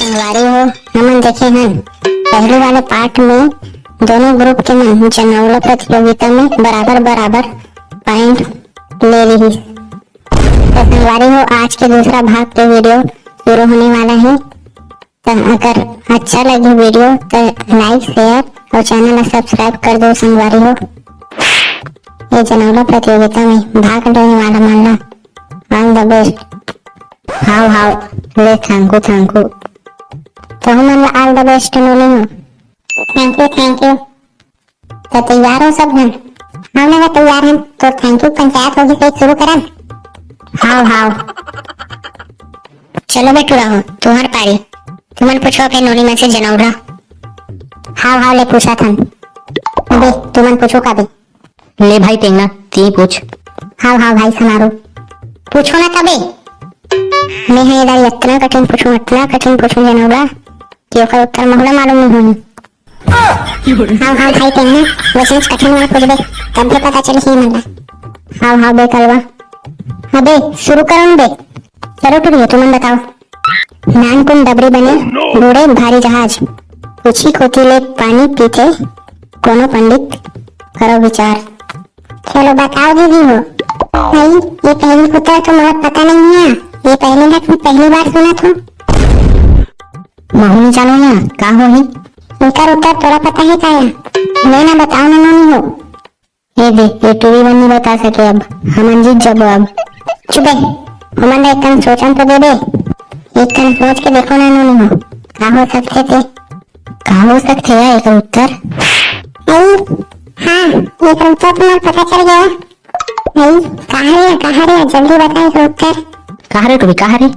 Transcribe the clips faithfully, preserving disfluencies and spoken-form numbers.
संगवारी हो, हमन देखे हन पहली वाले पार्ट में दोनों ग्रुप के मन जनौला प्रतियोगिता में बराबर बराबर पॉइंट ले लिहिस। तो संगवारी हो, आज के दूसरा भाग के वीडियो शुरू होने वाला है। तो अगर अच्छा लगे वीडियो तो लाइक, शेयर और चैनल ला सब्सक्राइब कर दो संगवारी हो। ये जनौला प्रतियोगिता में भाग लेने वाला मन ला ऑल द बेस्ट। हाव हाव, ले थैंक यू थैंक यू। तो हमन ला ऑल द बेस्ट नोनी हो। Thank you thank you. तो तैयार हो सब झन? हमन ला तैयार हन। तो थैंक यू पंचायत होगी से शुरू करन। हाव हाव। चलो बे टूरा हो, तुम्हार पारी। तुमन पूछो अपने नोनी मन से जनौरा। हाव हाव, ले पूछा थन। अबे तुमन पूछो का बे? ले भाई टेंगना, ती पूछ। हाव हाव भाई समारू, पूछो ना तबे। मैं हे इधर इतना कठिन पूछूं, इतना कठिन पूछूं जनौरा कि ओकर उत्तर मोहला मालूम नहीं होही। हाव हाव भाई टेंगना, वैसे कठिन मत पूछबे, तब भी पता चलही मन ला। हाव हाव बे कलवा। अबे शुरू करो न बे। चलो टुरियो, तुमन बताओ। नानकुन डबरी बने, बूढ़े भारी जहाज। पूछी कोती ले पानी पीथे, कोनो पंडित करो विचार। चलो बताओ दीदी हो। भाई, ये पहली उत्तर तो मोला पता नहीं है। ये पहली ना, मैं पहली बार सुना था। महू नहीं जानो या, का होही? एकर उत्तर तोला पता है का या? ले ना बताओ ना नोनी हो। ए दे, ये टूरी मन नहीं बता सके अब। हमन जीत जाबो अब। चुप बे, हमन ला एक कन सोचन तो दे बे। एक कन सोच के देखो ना नोनी हो, का हो सकथे ते? का हो सकथे या एकर उत्तर? अई, हाँ, एकर उत्तर तो मोला पता चल गया। अई, कहाँ रे, कहाँ रे, जल्दी बता एकर उत्तर। कहाँ रे टूरी, कहाँ रे?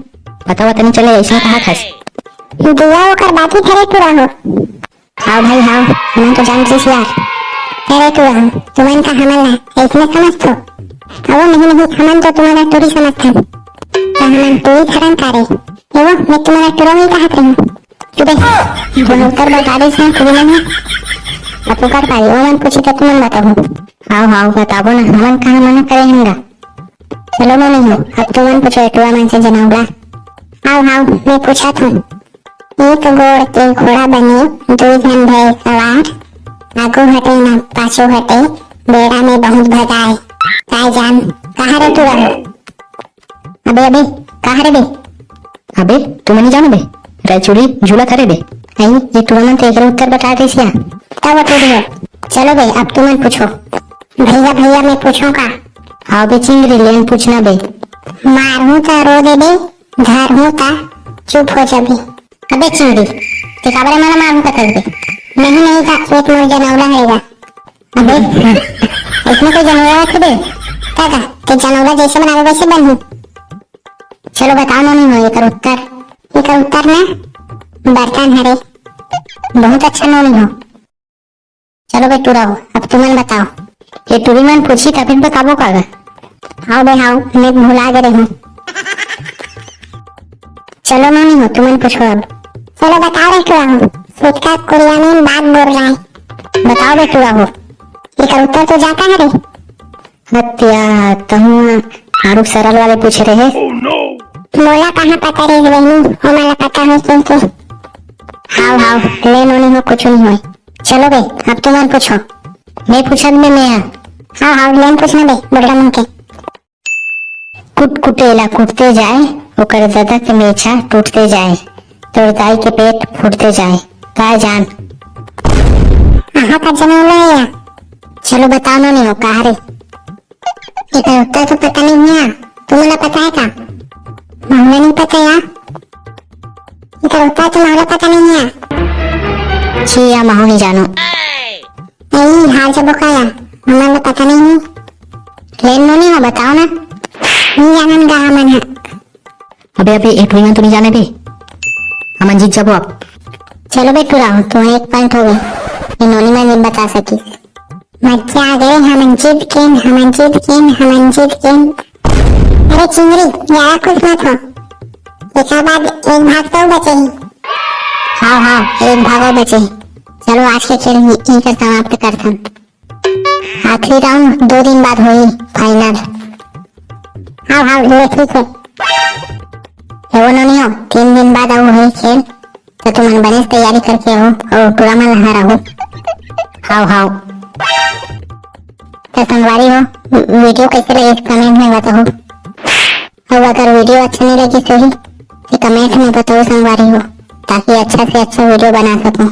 पता वता नहीं चले, ऐसे कहा खास। दिया ओकर बाकी धरे टूरा हो। हाव भाई हाव, हमन तो जान लिस यार। अरे टूरा हो, तुमन का हमन ला ऐसने समझथो? अहो नहीं नहीं, हमन तो तुम्हला टूरी समझथन। त हमन टूरी थरन का रे? एवो, मैं तुम्हला टूरा नहीं कहत रही। चुप बे, तुमन उत्तर बता दे से टूरी मन। अब ओकर पारी, ओमन पूछी त तुमन बताओ। हाव हाव, बताबो ना, हमन कहाँ मना करे हन गा। चलो नोनी हो, अब तुमन पूछो ए टूरा मन से जनौला। हाव हाव, मैं पूछत हूँ। एक गोड़ के घोड़ा बने, दू झन भय सवार। आगू हटे ना पाछू हटे, बेड़ा में बहुत भगाए। काय जान, कहाँ रे टूरा हो? अबे, अबे, कहाँ रे बे? अबे, तुमन नहीं जानो बे? रायचूड़ी झूला करे बे। आई, ये टूरा मन तो एकर उत्तर बता दे सिया। तब टूरी हो। चलो बे, अब तुमन पूछो। भैया, भैया, मैं पूछूं का? हाव बे चिंगरी, लेन पूछना बे। मारहूं त रो देबे, धरहूं त चुप हो जाबे। अबे चिंगरी, ते काबर मोला मारहूं कथस बे? नहीं, नहीं का, ये तो मोर जनौला है गा। अबे, इसमें कोई जनौला रखे बे? का, का? ते जनौला जैसे बनावे वैसे बनही। चलो बताओ नोनी हो, एकर उत्तर। एकर उत्तर ना, बर्तन हरे। बहुत अच्छा नोनी हो। चलो बे टूरा हो, अब तुमन बताओ। ये टूरी मन पूछी तभी बताबो का गा? हाव बे हाव, मैं भुला गे रहूं। चलो नोनी हो, तुमन पूछो अब। चलो बताओ रे टूरा हो, सिटका कुरिया में बात बोल रहा है। बताओ बे टूरा हो, एकर उत्तर तो जाता है रे। हत्या, तहूँ आरुग सरल वाले पूछे रहे। मोला कहाँ पता रे बहिनी, ओमन ला पता होही कहिके। हाव हाव, ले नोनी हो, कुछ नहीं होय। चलो बे, अब तुमन पूछो। मैं पूछत बे मैं हा। हाव हाव, लेन पूछना बे, बुढ़ा मन के। कुटकुटेला कुटते जाए, ओकर ददा के मेछा टूटते जाए, तोर दाई के पेट फूटते जाए। काय जान? आहा का जनौला है या? चलो बताओ नोनी हो, कहा रे? एकर उत्तर तो पता नहीं है, तुमन ला पता है का? मोला नहीं पता या। एकर उत्तर तो मोला पता नहीं है। छी या, महू नहीं जानो। ए, हार जबो का या? हमन ला पता नहीं है। लेन नोनी हो, बताओ ना। नहीं जानन गा हमन ह। अबे, अबे, ए टूरी मन तो नहीं जाने बे। हमन जीत जाबो अब। चलो बे टूरा हो, तो एक पॉइंट हो गए। ये नोनी मन नहीं बता सकी। मजा आ गए, हमन जीत गेन, हमन जीत गेन, हमन जीत गेन। अरे चिंगरी, ज्यादा खुश मत हो। एकर बाद एक भाग तो बचे ही। हाँ, हाँ, एक भाग और बचे ही। चलो आज के खेल यहीं पर समाप्त करथन। आखिरी राउंड दो दिन बाद होही फाइनल। हाँ, हाँ, ले ठीक है। एवो नोनी हो, तीन दिन बाद आऊ होही खेल। तो तुमन बने से तैयारी करके आओ और टूरा मन ला हराओ। हाव हाव। तो संगवारी हो, वीडियो कैसे लगे कमेंट में बताओ। और अगर वीडियो अच्छा नहीं लगे सही तो कमेंट में बताओ संगवारी हो, ताकि अच्छा से अच्छा वीडियो बना सकूं।